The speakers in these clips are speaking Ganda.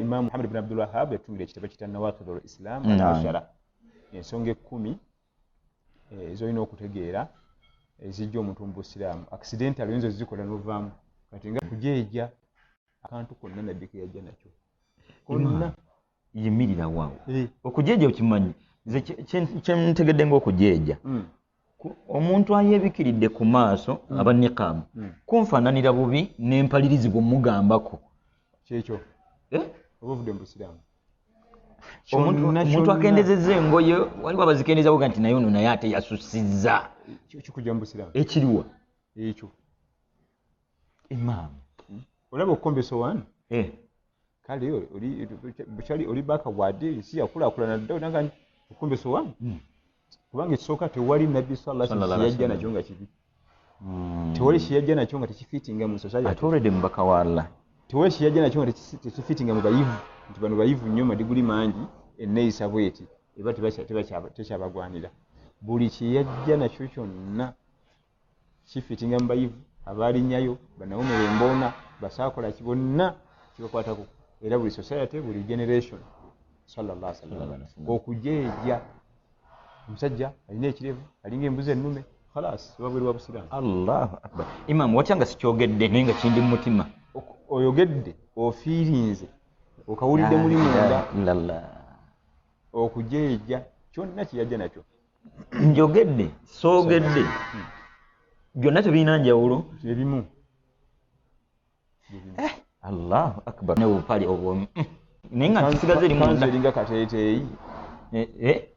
Imamu Muhammad bin Abdul Wahab yatungira ekitabo kita Nawaqidul Islam al-Ashara, ensonga 10 ezolina okutegeera ezijja omuntu mu busiraamu. Accidental oyinza ozikola n'ovaamu. Kati nga kujeeja akantu konna nabbi ke yajja nakyo konna yimirira waawo. Okujeeja okimanyi nze kyentegedde ng'okujeeja omuntu ayeebikiridde ku maaso aba niqaamu kunfaananira bubi n'empalirizibwa omugambako kyekyo oba ovudde mu busiraamu. Omuntu akendezezza engoye waliwo abazikendeza boga nti naye ono naye ate yasusizza kikujja mu busiraamu ekiriwa ekyo. Imaamu olaba okukomba esowaani kale oli oli backward, si yakulaakulana dda onanga okukomba esowaani kubanga ekisooka tewali nabbi sallallahu alaihi wasallam yajja nakyo nga kibi. Tewali kiyajja nakyo nga tekifiitinga mu society. Ate already mubaka wa Allah tewali kiyajja nakyo nga tekifiitinga mu bayivu nti bano bayivu nnyo madiguli mangi enneeyisa bweti eba tekyabagwanira. Buli kiyajja nakyo kyonna kifiitinga mu bayivu abaalinyayo banawomera emboona basaakola ki bonna kibakwatako era buli society buli generation sallallahu alaihi wasallam. Okujeeja omusajja alina ekirevu alinga embuzi ennume khalas wabweru wa busiraamu. Allahu akbar. Imam watya nga sikyogedde naye nga kindi mu mutima? Oyogedde ofiirinze okawulidde muli munda. Okujeeja kyonna kiyajja nakyo njogedde soogedde byonna tebirina njawulo ebimu. Allahu akbar. Ne bupale obwo naye nga kisigaze eri munda eringa kateeteeyi.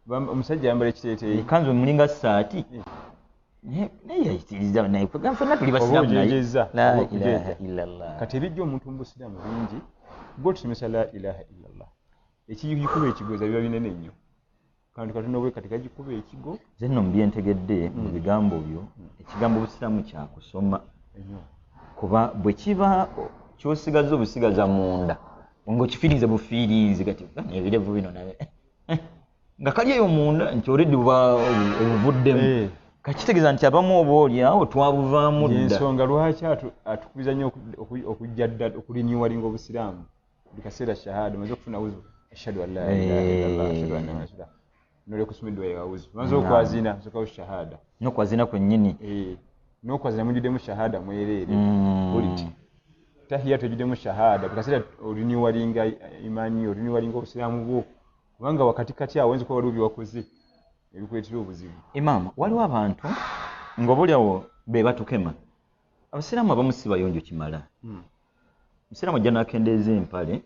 Omusajja ayambala ekiteeteeyi kanzu mulinga saati naye yayitiriza naye ffenna tuli basiraamu naye la ilaha illallah. Kati ebijja omuntu mu busiraamu bingi gwe tusomesa la ilaha illallah ekigikuba ekigoza biba binene nnyo kantu katono bwe kati kagikuba ekigo. Nze nno mbyentegedde mu bigambo byo ekigambo busiraamu kyakusoma kuba bwe kiba kyosigaza obusigaza munda ng'okifiiriza bufiirizi kati ebirevu bino naye nga kali eyo munda nti already buba obuvuddemu kakitegeeza nti abamu oba oli awo twabuvaamu dda. Ensonga lwaki atukubiza nnyo okujja dda okulinyuwalinga obusiraamu buli kaseera shahada omaze okufuna wuzu ashhadu an la ilaha illallah ashhadu anna muhammadan rasulullah nolekusumiddwa yawuzu omaze okwazina osookawo shahada n'okwazina kwennyini n'okwazina mujuddemu shahada mwereere buliti tahiya tojuddemu shahada buli kaseera oliniwalinga imaani oliniwalinga obusiraamu bwo kubanga wakati kati awo oyinza okuba waliwo byewakoze ebikuleetera obuzibu. Imaamu waliwo abantu ng'oba oliawo be batukema abasiraamu abamu si bayonjo kimala. Omusiraamu ajja n'akendeeza empale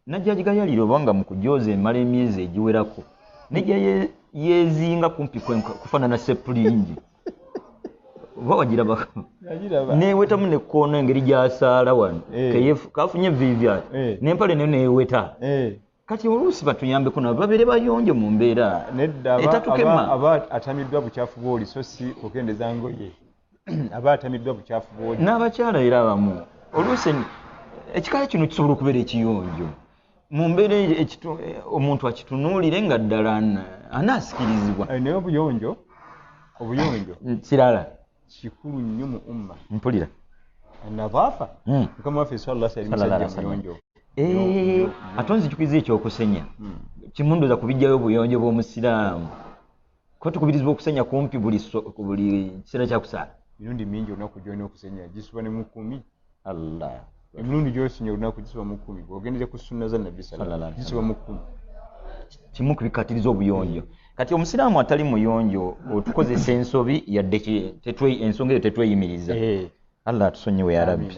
najja agigayalira oba nga mu kujooza emala emyezi egiwerako nejja yeezinga kumpi kufaanana sepulingi oba wagiraba neewetamu nekkoona engeri gy'asaala wano kafunye viivi ati n'empale nayo neeweta. Kati oluusi batuyambeko nabo babeere bayonjo mu mbeera etatukema. Aba atamiddwa bukyafu bw'oli so si kukendeza ngoye aba atamiddwa bukyafu bw'oli. N'abakyala era abamu oluusi ekikala kino kisobola okubeera ekiyonjo mu mbeera omuntu akitunuulire nga ddala anaasikirizibwa. Naye obuyonjo kirala kikulu nnyo mu umma. Mpulira anadhafa mukama waffe sallallahu alaihi wasallam musajja muyonjo. Ate nzijukiza ekyokusenya kimundoza kubijjayo obuyonjo bw'omusiraamu kuba tukubirizibwa okusenya kumpi buli kiseera kyakusaala emirundi mingi olunaku gy'olina okusenya gisuba ne mu 10. Allah emirundi gy'osenya olunaku gisuba mu 10 bw'ogendere ku sunna za nabbi sallallahu alaihi wasallam gisuba mu 10 kimu kubikatiriza obuyonjo. Kati omusiraamu atali muyonjo otukozesa ensobi yadde ensonga eyo tetweyimiriza. Allah atusonyiwe ya Rabbi.